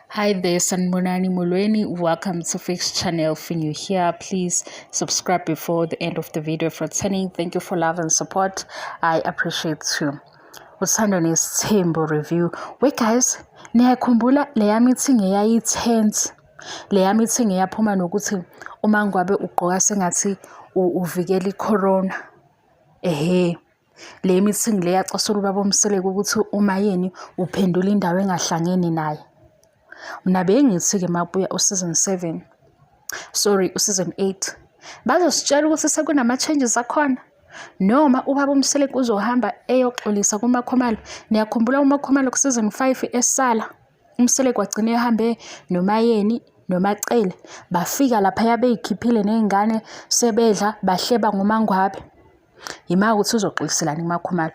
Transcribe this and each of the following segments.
Hi there, Sanibonani Molweni. Welcome to Fix Channel. If you're new here, please subscribe before the end of the video. For returning, thank you for love and support. I appreciate you. Uthando Nesithembu review. Wait guys, niyakhumbula leya meeting eyayi-tense. Leya meeting eyaphuma nokuthi uma ngabe ugqoka sengathi uvikela i-corona. Ehhe. Le meeting le yacasula ubaba uMseleku ukuthi uMayeni uphendula indawo engahlangene naye. Mina bengithi-ke makubuya u-season 7, sorry, u-season 8, bazositshela ukuthi sekunama-changes akhona noma ubaba uMseleku uzohamba eyoxolisa kuMakhumalo. Niyakhumbula uMakhumalo ku-season 5 esala, uMseleku wagcina ehambe noMayeni noMaCele, bafika laphaya bey'khiphile ney'ngane sebedla bahleba ngoMaNgwabe. Yima ukuthi uzoxoliselani kuMakhumalo.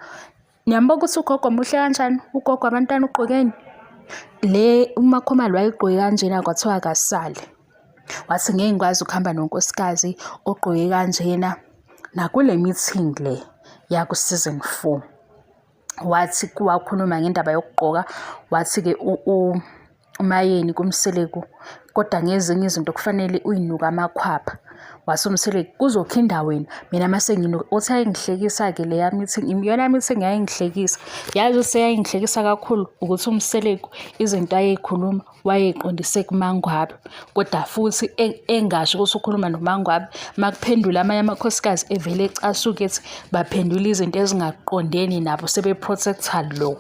Niyambuka ukuthi ugogo muhle kanjani, ugogo abantwana ugqokeni. Le uMakhumalo wayegqoke kanjena kwathiwa akasale. Wathi ngeke ngikwazi ukuhamba nonkosikazi ogqoke kanjena. Nakule meeting le yaku-season 4 wathi wakhuluma ngendaba yokugqoka, wathi-ke uMayeni kuMseleku kodwa ngezinye izinto kufanele uyinuke amakhwapha. Wase uMseleku kuzokhinda wena mina mase nginuka. Uthi yayingihlekisa-ke leya meeting, iyona meeting yayingihlekisa. Yazi ukuthi yayingihlekisa kakhulu ukuthi uMseleku izinto ayeyikhuluma wayeyiqondise kuMangwabe, kodwa futhi engasho ukuthi ukhuluma noMangwabe. Makuphendula amanye amakhosikazi evele ecasuke ethi baphendula izinto ezingaqondene nabo sebe-protect-a lo.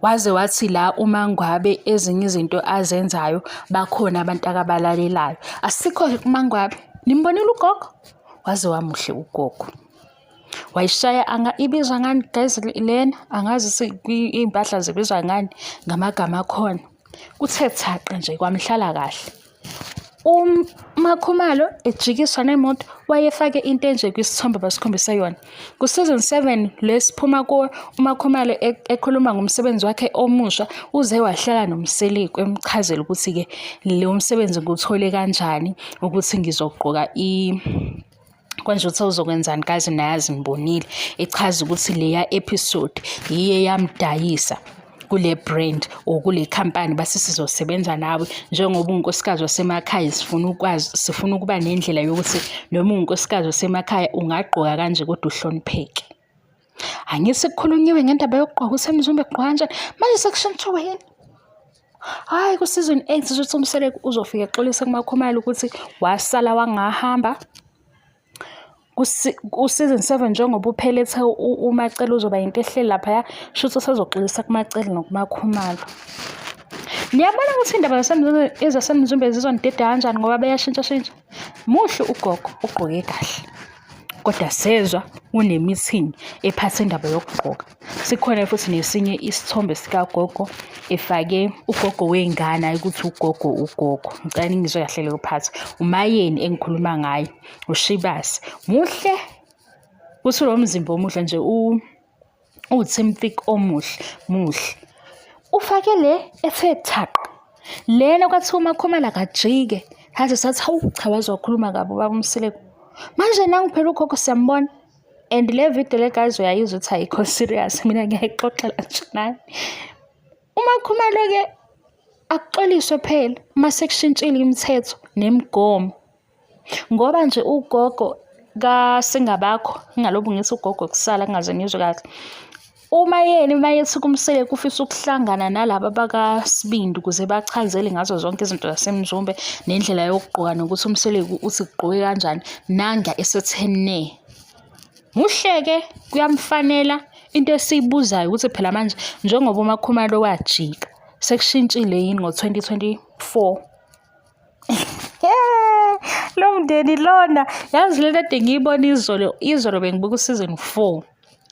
Waze wathi la uMangwabe ezinye izinto azenzayo bakhona abantu akabalalelayo. Asikho-ke kuMangwabe. Nimbonile ugogo? Waze wamuhle ugogo. Wayishaya anga ibizwa ngani guys lena? Angazi iy'mpahla zibizwa ngani ngamagama akhona. Kuthe thaqa nje kwamhlala kahle. UMakhumalo ejikiswa nemoto wayefake into enje kwisithombe basikhombise yona. Ku-season 7 lesiphuma kuwo uMakhumalo ekhuluma ngomsebenzi wakhe omusha uze wahlala noMseleku emchazela ukuthi-ke lo msebenzi ngiwuthole kanjani ukuthi ngizogqoka konje uthe uzokwenzani kazi nayazi ngibonile echaza ukuthi leya episode yiye yamdayisa kule brand or kule company base sizosebenza nawe njengoba unkosikazi wasemakhaya sifuna ukwazi sifuna ukuba nendlela yokuthi noma unkosikazi wasemakhaya ungagqoka kanje kodwa uhlonipheke. Angithi kukhulunyiwe ngendaba yokugqoka usemzumbe egqoka kanjani manje sekushintshiwe yini? Hhayi ku-season 8 shuthi uMseleku uzofika exolise kuMakhumalo ukuthi wasala wangahamba. Ku-season 7 njengoba uphelethe uMacele uzoba yinto ehleli laphaya, shuthi usezoxolisa kuMacele nokuMakhumalo. Niyabona ukuthi iy'ndaba ezaseMzumbe zizonideda kanjani ngoba beyashintshashintsha. Muhle ugogo, ugqoke kahle. Kodwa sezwa une-meeting ephatha indaba yokugqoka. Sikhona futhi nesinye isithombe sikagogo efake ugogo wey'ngane, hhayi ukuthi ugogo ugogo. Ngicela ningizwe kahle leyo part. Umayeni engikhuluma ngaye, uShibase. Muhle, kuthi lo mzimba omuhle nje uwu-team thick omuhle, muhle. Ufake le ethe thaqa. Lena kwathiwa uMakhumalo akajike. Saze sathi hawu cha waze wakhuluma kabi ubaba uMseleku. Manje nangu phela ugogo siyambona. And le video le guys uyayizwa ukuthi ayikho serious mina ngiyayixoxela nje nani. UMakhumalo-ke akuxoliswe phela uma sekushintshile imithetho nemigomo. Ngoba nje ugogo kaSingabakho, ngingalokhu ngithi ugogo kusala ngingaze ngizwe kahle. Uma yena uma ethi kuMseleku ufisa ukuhlangana nalaba bakaSibindi ukuze bachazele ngazo zonke izinto zaseMzumbe nendlela yokugqoka nokuthi uMseleku uthi kugqoke kanjani, nanga esethe ne. Muhle-ke kuyamfanela into esiyibuzayo ukuthi phela manje njengoba uMakhumalo wajika sekushintshile yini ngo-2024? Lo mndeni lona yazi le kade ngiyibona izolo, izolo bengibuka u-season 4.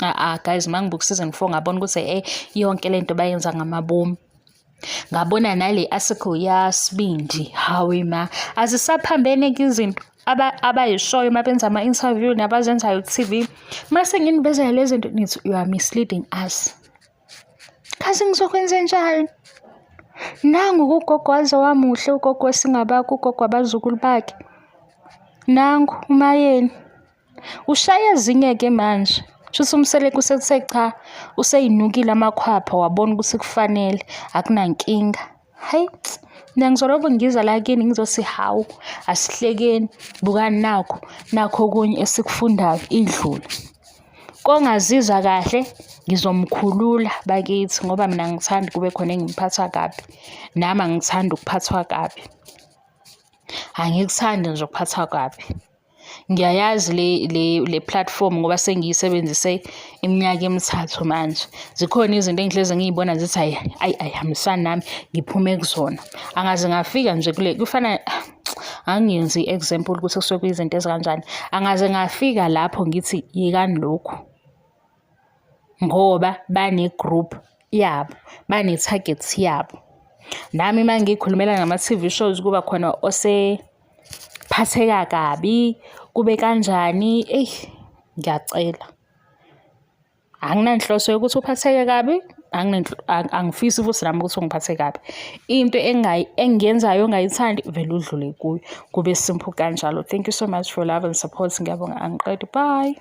Ah guys, uma ngibuka u-season 4 ngabona ukuthi eh yonke lento bayenza ngamabomu. Ngabona nale article yaSibindi, hawe ma, azisaphambene-ke izinto abayishoyo uma benza ama-interview nabazenzayo ku-TV. Mase nginivezela lezi zinto nithi you are misleading us. Kazi ngizokwenzenjani? Nangu ugogo waze wamuhle ugogo wesingabakho ugogo wabazukulu bakhe. Nangu uMayeni. Ushaya ezinye-ke manje. Shuthi uMseleku usethe cha, useyinukile amakhwapha wabona ukuthi kufanele, akunankinga. Hayi, mina ngizolokhu ngiza la kini ngizothi hawu, asihlekeni, bukani nakho, nakho okunye esikufundayo idlule. Kongazizwa kahle ngizomkhulula bakithi ngoba mina angithandi kube khona engimphatha kabi, nami angithandi ukuphathwa kabi. Angikuthandi nje ukuphathwa kabi. Ngiyayazi le le le platform ngoba sengiyisebenzise iminyaka emithathu manje. Zikhona izinto engihlezi ngiy'bona zithi hhayi ayi ayihambisani nami ngiphume kuzona. Angaze ngafika nje kule kufana angiyenzi i-example ukuthi kusuke kuyizinto ezikanjani. Angaze ngafika lapho ngithi yekani lokhu ngoba bane-group yabo, bane-target yabo. Nami uma ngikhulumela ngama-T_V shows kuba khona osephatheka kabi, kube kanjani, eyi ngiyacela. Anginanhloso yokuthi uphatheke kabi, angifisi futhi nami ukuthi ungiphathe kabi. Into engiyenzayo ongayithandi vele udlule kuyo, kube simple kanjalo. Thank you so much for love and support. Ngiyabonga, angiqedi, bye.